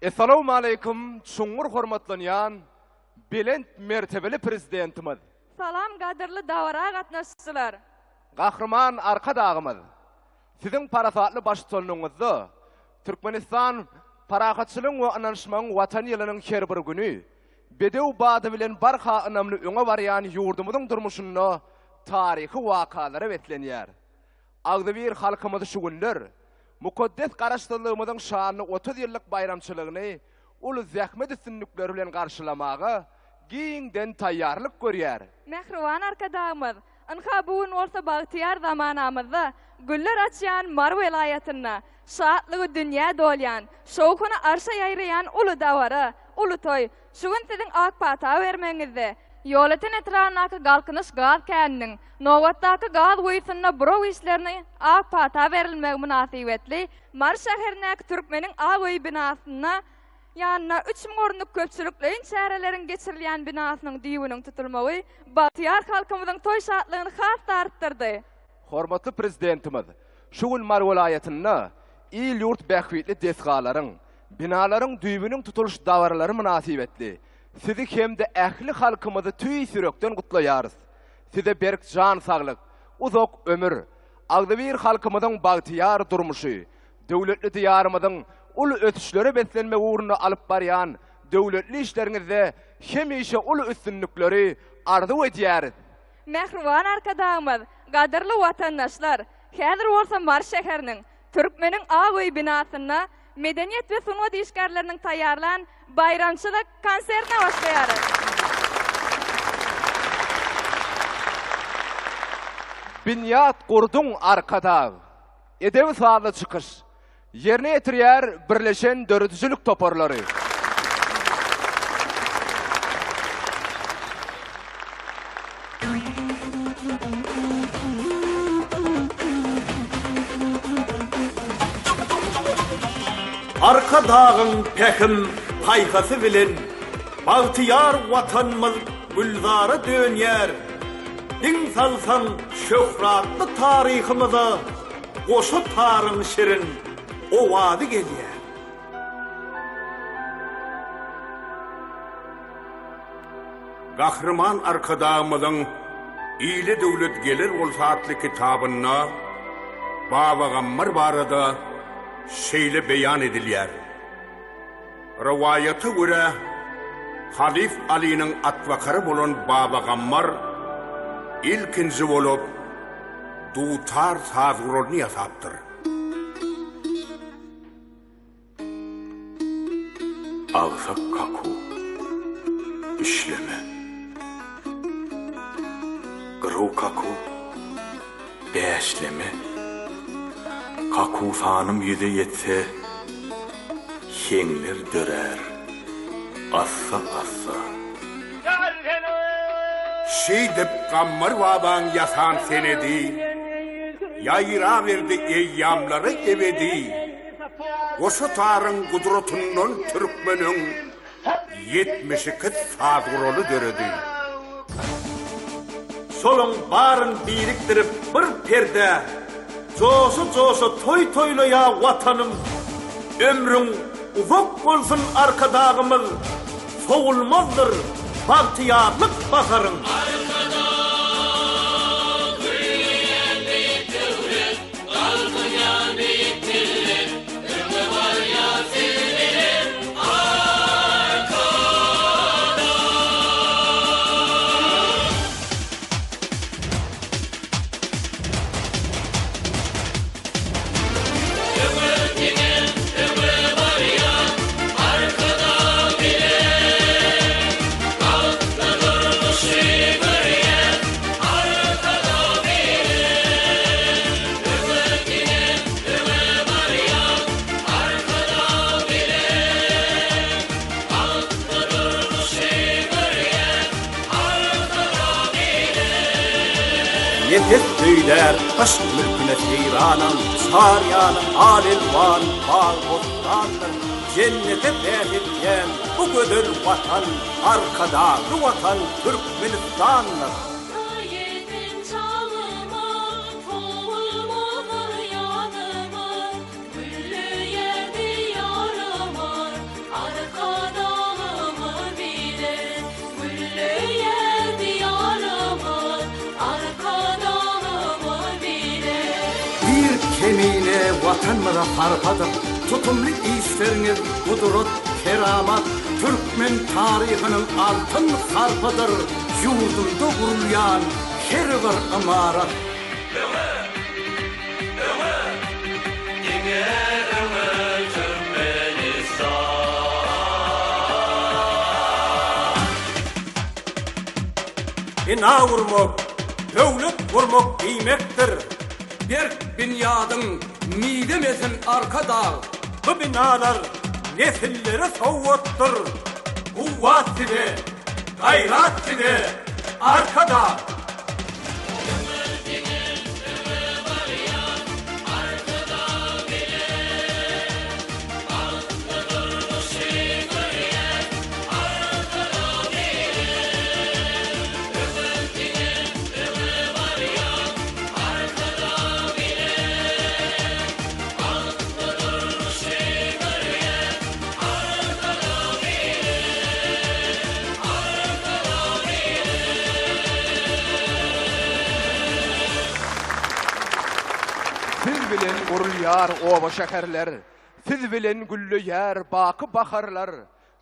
Essalawmaleýkum çuňňur hormatlanýan belent mertebeli Prezidentimiz! Salam gadyrly dabara gatnaşyjylar! Gahryman Arkadagymyz! Siziň parasatly baştutanlygyňyzda Türkmenistan parahatçylygyň we ynanyşmagyň Watany ýylynyň her bir güni bedew bady bilen barha ynamly öňe barýan ýurdumyzyň durmuşynda taryhy wakalara beslenýär. Agzybir halkymyz şu günler mukaddes Garaşsyzlygymyzyň şanly 30 ýyllyk baýramçylygyny uly zähmet üstünlikleri bilen garşylamaga giňden taýýarlyk görýär. Mähriban Arkadagymyz, ynha bu gün bolsa bagtyýar zamanamyzda güller açýan Mary welaýatynda şatlygy dünýä dolýan, şowhuny arşa ýaýraýan uly dabara, uly toý, şu gün siziň ak pata bermegiňizde, Ýolöten etrabyndaky Galkynyş gaz käniniň nobatdaky gaz guýusynda buraw işlerini ak pata berilmegi mynasybetli Mary şäherindäki Türkmeniň ak öýi binasynda ýanynda 3000 orunlyk köpçülikleýin çäreleriň geçirilýän binasynyň düýbüniň tutulmagy bagtyýar halkymyzyň toý şatlygyny has-da artdyrdy. Hormatly Prezidentimiz şu gün Mary welaýatynda il-ýurt bähbitli desgalaryň, binalaryň düýbüniň tutulyş dabaralary mynasybetli Sizi hem-de ähli halkymyzy tüýs ýürekden gutlaýarys. Size berk jan saglyk, uzak ömür, agzybir halkymyzyň bagtyýar durmuşy, döwletli Diýarymyzyň uly ösüşlere beslenmegi ugrunda alyp barýan döwletli işleriňizde hemişe uly üstünlikleri arzuw edýäris. Mähriban Arkadagymyz, gadyrly watandaşlar, häzir bolsa Mary şäheriniň Türkmeniň ak öýi binasynda medeniýet we sungat işgärleriniň taýýarlan baýramçylyk konsertine başlaýarys. Binýat gurduň Arkadag! Edebi-sazly çykyş. Ýerine ýetirýär birleşen döredijilik toparlary. Arkadagyň pähim paýhasy bilen bagtyýar Watanymyz gülzara dönýär. Diň salsaň şöhratly taryhymyza goşa taryň şirin owazy gelýär. Gahryman Arkadagymyzyň Ile döwlet geler bolsa atly kitabynda Babagammar barada şeýle beýan edilýär, Rowaýata görä, halyf Alynyň atbakary bolan Babagammar ilkinji bolup dutar saz guralyny ýasapdyr. Agsak kakuw, üçleme. Gyraw kakuw, bäşleme. Kakuw sanym ýüze ýetse, heňler dörär assa-assa. Şeýdip Gammar babaň ýasan senedi Ýaýraberdi eýýamlara ebedi. Goşa taryň gudratyndan türkmeniň 72 saz guraly döredi. Şolaň baryn birikdirip bir perdä, Joşa-joşa toý toýlaýa Watanym. Ömrüň uzak bolsun Arkadagymyz, Sowulmazdyr bagtyýarlyk baharyň. Arkadag gülleýän beýik döwlet, Galkynýan beýik millet, Öňe barýar siz bilen Arkadag! Öňe diňe öňe barýar Arkadag bilen, Bagtly durmuşy görýär Arkadag bilen. Öňe diňe öňe barýar Arkadag bilen, Bagtly durmuşy görýär Arkadag bilen. Nepes söýlär yşk mülküne seýranam, Çar ýany al-elwan bag-bossandyr. Jennete bäs edýän bu gözel Watan, Arkadagly Watan Türkmenistandyr. Ýeten çalyma, sowulmazlar ýanyma, Gülleýär diýarymyz. Watanymyza sarpadyr. Tutumly işleriňiz gudrat, keramat, Türkmen taryhynyň altyn harpydyr. Ýurdumda gurulýan her bir ymarat. Öňe! Öňe! Diňe öňe Türkmenistan! Bina gurmak, döwlet gurmak diýmekdir. Berk binýadyň miwemesin Arkadag! Bu binalar nesillere sowgatdyr. Kuwwat size, gaýrat size, Arkadag! Siz bilen gurulýar oba-şäherler, Siz bilen gülleýär baky baharlar,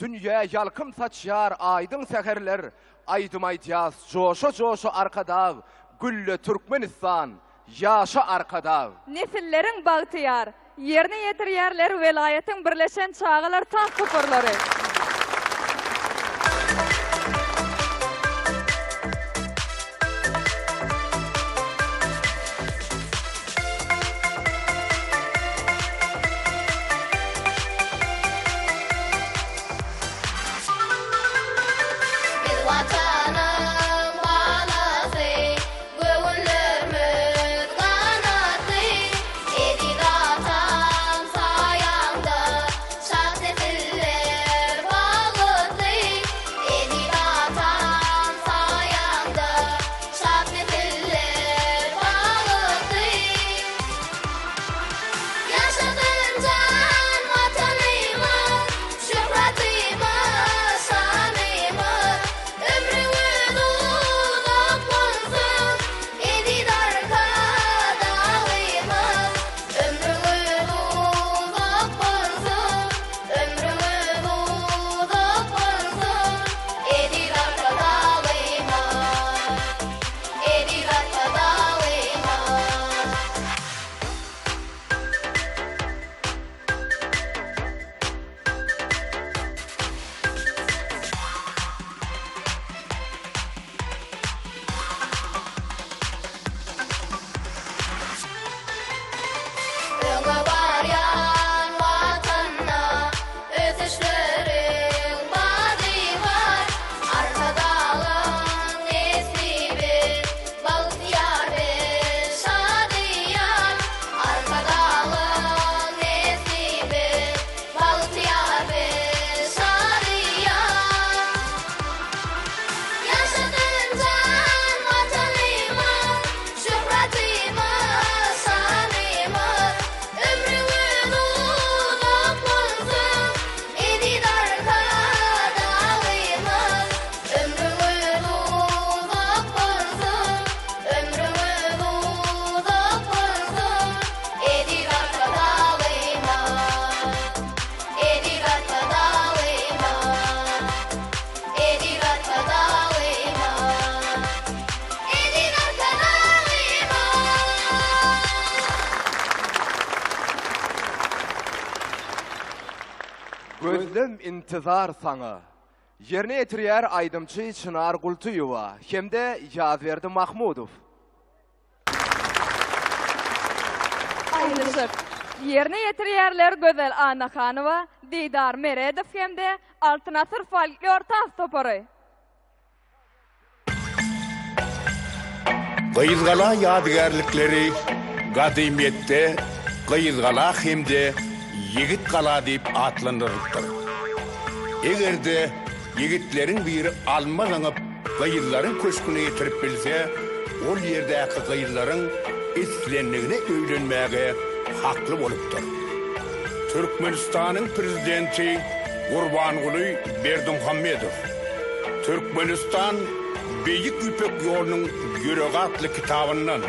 Dünýä ýalkym saçýar aýdyň säherler, Aýdym aýdýas joşa-joşa Arkadag, Gülle Türkmenistan, ýaşa Arkadag! Nesilleriň bagtyýar, ýerine ýetirýärler welaýatyň birleşen çagalar tans toparlary. Biz Watanyň balasy, Göwünlerimiz ganatly. Eziz atam saýaňda, Şat nesiller bagtly. Eziz atam saýaňda, Şat nesiller bagtly. Ýaşasyn jan Watanymyz, Şöhratymyz, şanymyz, Ömrüňiz uzak bolsun, Eziz Arkadagymyz! Ömrüňiz uzak bolsun, Ömrüňiz uzak bolsun, Eziz Arkadagymyz! Eziz Arkadagymyz! Öňe barýan Watanda ösüşleriň bady bar. Arkadagyň nesli biz, bagtyýar biz, şadyýan. Arkadagyň nesli biz, bagtyýar biz, şadyýan. Ýaşasyn jan Watanymyz, şöhratymyz, şanymyz, Ömrüňiz uzak bolsun, eziz Arkadagymyz! Ömrüňiz uzak bolsun, ömrüňiz uzak bolsun, eziz Arkadagymyz! Eziz Arkadagymyz! Eziz Arkadagymyz! Eziz Arkadagymyz! Gözlem intizar saňa. Ýerine ýetirýär aýdymçy Çynar Gultyýewa hem-de Ýazberdi Mahmudow. Aýdyşyk. Ýerine ýetirýärler Gözel Annahanowa, Didar Meredow hem-de Altyn asyr folklor tans topary. Gyzgala ýadygärlikleri gadymyýetde Gyzgala hem-de Ýigit gala diýip atlandyrylypdyr. Eger-de ýigitleriň biri alma zyňyp gyzlaryň köşgüne ýetirip bilse, ol ýerdäki gyzlaryň islendigine öýlenmäge hakly bolupdyr. Türkmenistanyň Prezidenti Gurbanguly Berdimuhamedow Türkmenistan, Beýik Ýüpek ýolunyň ýüregi atly kitabyndan.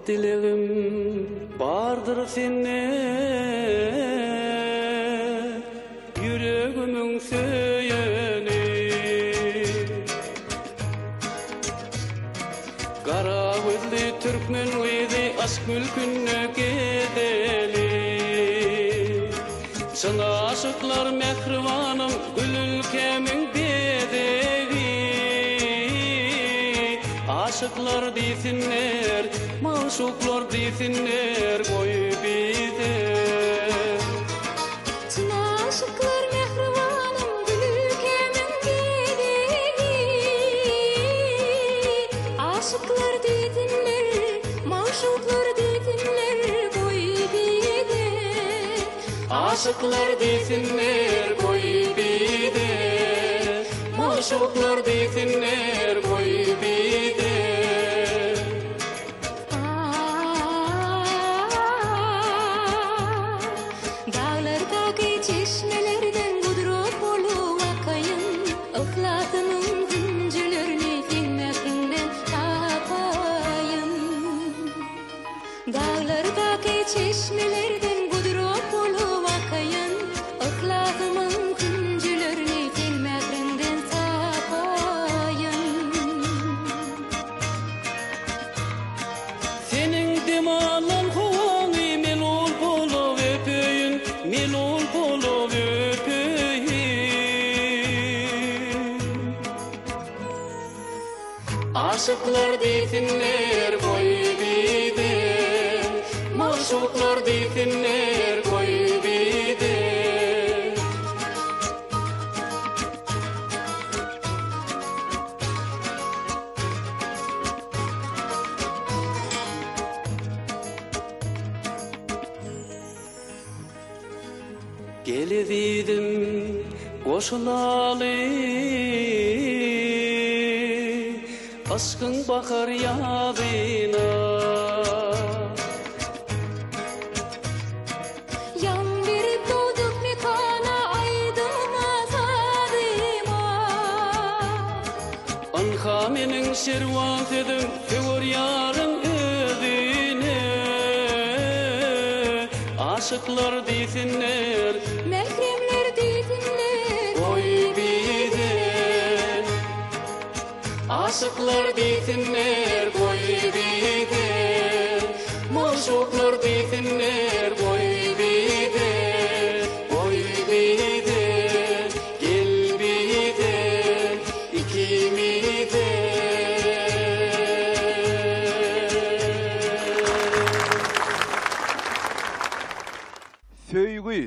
Bir dilegim bardyr senden, Ýüregimiň söýeni. Gara gözli türkmen gyzy Aşk mülkünde gezeli. Çyn aşyklar mähribanym Gül ülkämiň bezegi. Aşyklar diýsinler, magşuklar diýsinler, goý bize. Çyn aşyklar mähribanym Gül ülkämiň bezegi. Aşyklar diýsinler, magşuklar diýsinler, goý bize. Aşyklar diýsinler, goý bize. Magşuklar diýsinler, goý bize. Daglardaky çeşmelerden gudrat bolup akaýyn, Yhlasymyň hünjülerini seň mähriňden tapaýyn. Daglardaky çeşmelerden gudrat bolup akaýyn, Yhlasymyň hünjülerini seň mähriňden tapaýyn. Seniň dem alan howaňy melul bolup öpeýin, melul bolup öpeýin. Aşyklar diýsinler goý bize, magşuklar diýsinler goý bize. Gel ezizim goşulaly Yşkyň bahar ýazyna. Ýan berip dogduk mekana aýdyma sazyma. Ynha meniň şirwan sözüm söwer ýaryň özüne. Aşyklar diýsinler. Mähremler diýsinler. Goý bize. Aşyklar diýsinler goý bize. Magşuklar diýsinler goý bize. Goý bize. Gel bize. Ikimize. Söýgi.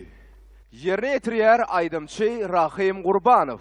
Ýerine ýetirýär aýdymçy Rahym Gurbanow.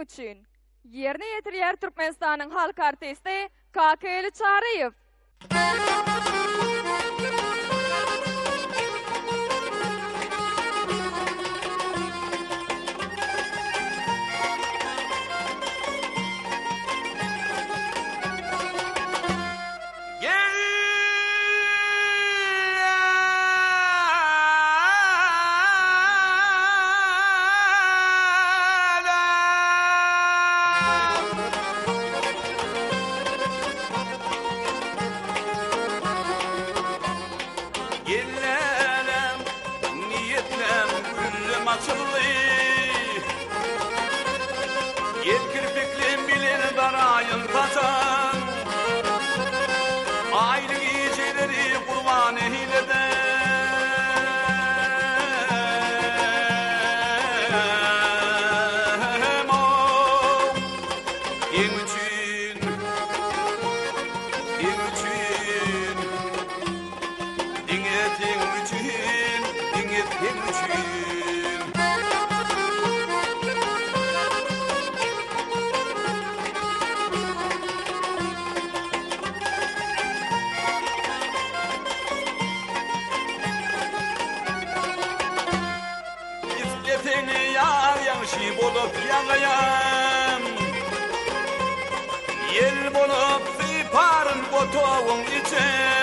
seň üçin. Ýerine ýetirýär Türkmenistanyň halk artisti Kakaeli Çaryýew. Gelnenem niýetlem güllüm açyldy. Gel kirpiklim bilen daraýyn saçan. Aýly gijeleri gurban eýleden. Seň üçin, seň üçin, diňe seň üçin, diňe seň üçin. Isleseň ýar ýagşy bolup ýagaýan, Ýel bolup syparyn otagyň için.